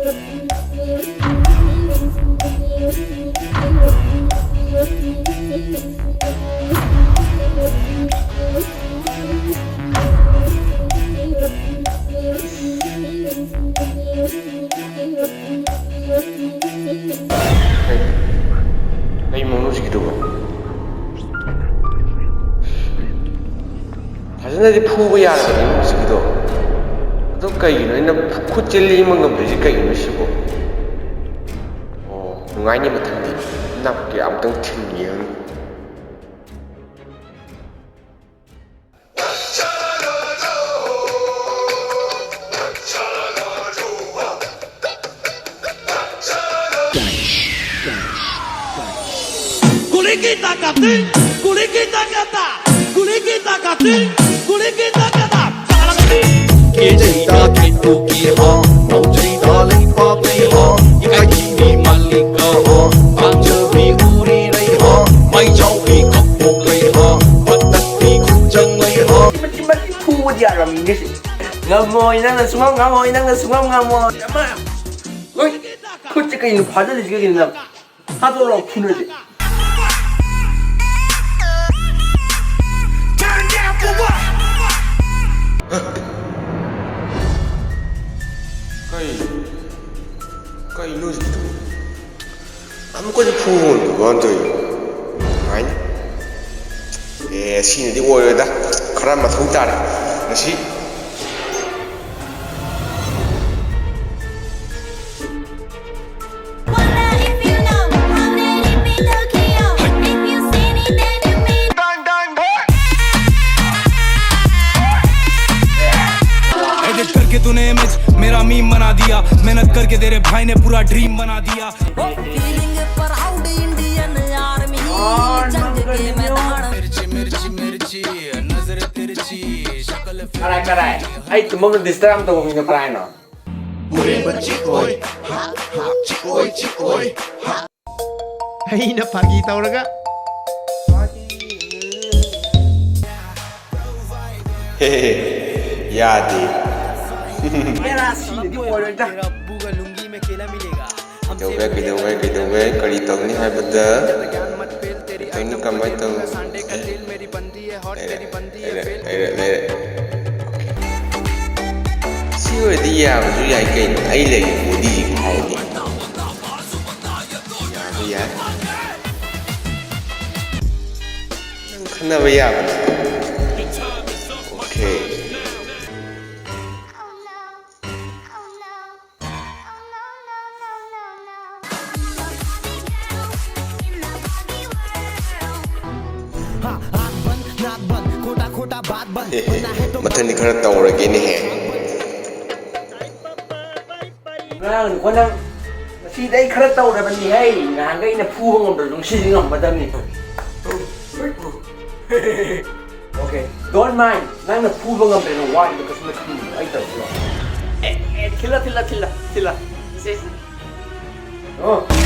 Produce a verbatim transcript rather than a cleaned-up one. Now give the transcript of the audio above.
ꯀꯩ ꯃꯑꯣꯡꯅꯣ ꯍꯧꯖꯤꯛꯀꯤꯗꯨꯕꯣ? ꯐꯖꯅꯗꯤ ꯐꯨꯕ ꯌꯥꯔꯕꯅꯤ ꯍꯧꯖꯤꯛꯀꯤꯗꯣ꯫ ꯑꯗꯣ ꯀꯩꯒꯤꯅꯣ ꯑꯩꯅ ꯈꯨꯠꯁꯦ ꯂꯦꯡꯕ ꯉꯝꯗ꯭ꯔꯤꯁꯦ ꯀꯩꯒꯤꯅꯣ ꯁꯤꯕꯣ? ꯑꯣ, ꯅꯨꯡꯉꯥꯏꯅꯤ ꯃꯊꯪꯗꯤ꯫ ꯅꯞꯀꯦ ꯑꯝꯇꯪ ꯊꯤꯟꯒꯦ꯫ ꯀꯨꯂꯤꯒꯤ ꯇꯥꯀꯥꯇꯤ, ꯀꯨꯂꯤꯒꯤ ꯇꯥꯀꯥꯇꯥ, ꯀꯨꯂꯤꯒꯤ ꯇꯥꯀꯥꯇꯤ, ꯀꯨꯂꯤꯒꯤ ꯇꯥꯀꯥꯇꯥ꯫ ꯀꯦꯖꯩꯗ ꯀꯦꯇꯨꯀꯤ ꯍꯥ, ꯉꯥꯎꯖꯩꯗ ꯂꯩꯄꯥꯛ ꯂꯩ ꯍꯥ, ꯏꯀꯥꯏꯊꯤꯕꯤ ꯃꯜꯂꯤꯀ ꯍꯥ, ꯄꯥꯝꯖꯕꯤ ꯎꯔꯤꯔꯩ ꯍꯥ, ꯃꯩꯖꯥꯎꯕꯤ ꯀꯞꯄꯣꯛ ꯂꯩ ꯍꯥ, ꯃꯇꯠꯄꯤ ꯈꯨꯆꯪ ꯂꯩ ꯍꯥ꯫ ꯃꯆꯤꯟ ꯃꯆꯤꯟ ꯐꯨꯕꯗꯤ ꯌꯥꯔꯝꯃꯤꯅꯦ ꯁꯤ꯫ ꯉꯝꯃꯣꯏ, ꯅꯪꯅ ꯁꯨꯡꯉꯝ ꯉꯝꯃꯣꯏ, ꯅꯪꯅ ꯁꯨꯡꯉꯝ ꯉꯝꯃꯣꯏ꯫ ꯑꯃ, ꯍꯣꯏ, ꯈꯨꯠꯁꯦ ꯀꯩꯅꯣ ꯐꯥꯖꯤꯜꯂꯤꯁꯤ ꯀꯩꯒꯤꯅꯣ ꯅꯪ? ꯊꯥꯗꯣꯔꯛꯑꯣ, ꯐꯨꯅꯁꯦ꯫ ꯀꯩ, ꯀꯩꯅꯣ ꯍꯧꯖꯤꯛꯀꯤꯗꯨꯕꯨ? ꯑꯃꯨꯛꯀꯁꯨ ꯐꯨꯕ ꯉꯝꯗꯕ ꯋꯥꯅ ꯇꯧꯔꯤꯕ꯫ ꯀꯃꯥꯏꯅ? ꯑꯦ, ꯁꯤꯅꯗꯤ ꯑꯣꯏꯔꯣꯏꯗ꯫ ꯈꯔ ꯃꯊꯧ ꯇꯥꯔꯦ ꯉꯁꯤ꯫ Wonder if you know how they live in Tokyo. If you seen it, then you mean. Edit करके तूने इमेज मेरा मीम बना दिया, मेहनत करके तेरे भाई ने पूरा ड्रीम बना दिया। फीलिंग प्राउड इंडियन आर्मी, जंग के मैदान। मिर्ची मिर्ची मिर्ची, नजर तिरछी, शक्ल ꯀꯔꯥꯏ, ꯀꯔꯥꯏ? ꯑꯩ ꯇꯨꯝꯐꯝꯗ ꯗꯤꯁꯇꯔꯕ ꯌꯥꯝ ꯇꯧꯕ ꯃꯤꯗꯣ ꯀꯔꯥꯏꯅꯣ? ꯑꯩꯅ ꯐꯥꯒꯤ ꯇꯧꯔꯒ꯫ ꯍꯦ, ꯍꯦ, ꯍꯦ, ꯌꯥꯗꯦ꯫ ꯍꯦꯔꯥ, ꯁꯤꯅꯗꯤ ꯑꯣꯏꯔꯣꯏꯗ꯫ ꯀꯩꯗꯧꯒꯦ, ꯀꯩꯗꯧꯒꯦ, ꯀꯩꯗꯧꯒꯦ? ꯀꯔꯤ ꯇꯧꯅꯤ ꯍꯥꯏꯕꯗ? ꯀꯔꯤ ꯇꯧꯅꯤ, ꯀꯃꯥꯏꯅ ꯇꯧꯅꯤ? ꯑꯦ, ꯂꯩꯔꯦ, ꯂꯩꯔꯦ, ꯂꯩꯔꯦ, ꯂꯩꯔꯦ꯫ ꯁꯤ ꯑꯣꯏꯔꯗꯤ ꯌꯥꯕꯁꯨ ꯌꯥꯏ ꯀꯩꯅꯣ, ꯑꯩ ꯂꯩꯔꯤ ꯕꯣꯗꯤꯁꯤ ꯐꯥꯎꯗꯤ꯫ ꯌꯥꯕ ꯌꯥꯏ꯫ ꯅꯪ ꯈꯟꯅꯕ ꯌꯥꯕꯅꯤ꯫ ꯑꯣꯀꯦ꯫ ꯃꯊꯪꯗꯤ ꯈꯔ ꯇꯧꯔꯒꯦꯅꯦꯍꯦ꯫ ꯉꯔꯥꯡꯅꯤꯀꯣ ꯅꯪ꯫ ꯉꯁꯤꯗꯤ ꯑꯩ ꯈꯔ ꯇꯧꯔꯕꯅꯤ ꯍꯦ꯫ ꯅꯍꯥꯟꯒꯩ ꯑꯩꯅ ꯐꯨꯕ ꯉꯝꯗ꯭ꯔꯁꯨ ꯉꯁꯤꯗꯤ ꯉꯝꯃꯗꯕꯅꯤ꯫ Okay, don't mind. ꯅꯪꯅ ꯐꯨꯕ ꯉꯝꯗ꯭ꯔꯦꯅ ꯋꯥꯔꯤꯗꯣ ꯀꯩꯁꯨꯝ ꯈꯟꯒꯅꯨ꯫ ꯑꯩ ꯇꯧꯔꯛꯀꯦ꯫ ꯑꯦ, ꯑꯦ, ꯊꯤꯜꯂꯣ, ꯊꯤꯜꯂꯣ, ꯊꯤꯜꯂꯣ, ꯊꯤꯜꯂꯣ꯫ ꯁꯦ, ꯁꯦ꯫ ꯑꯣ꯫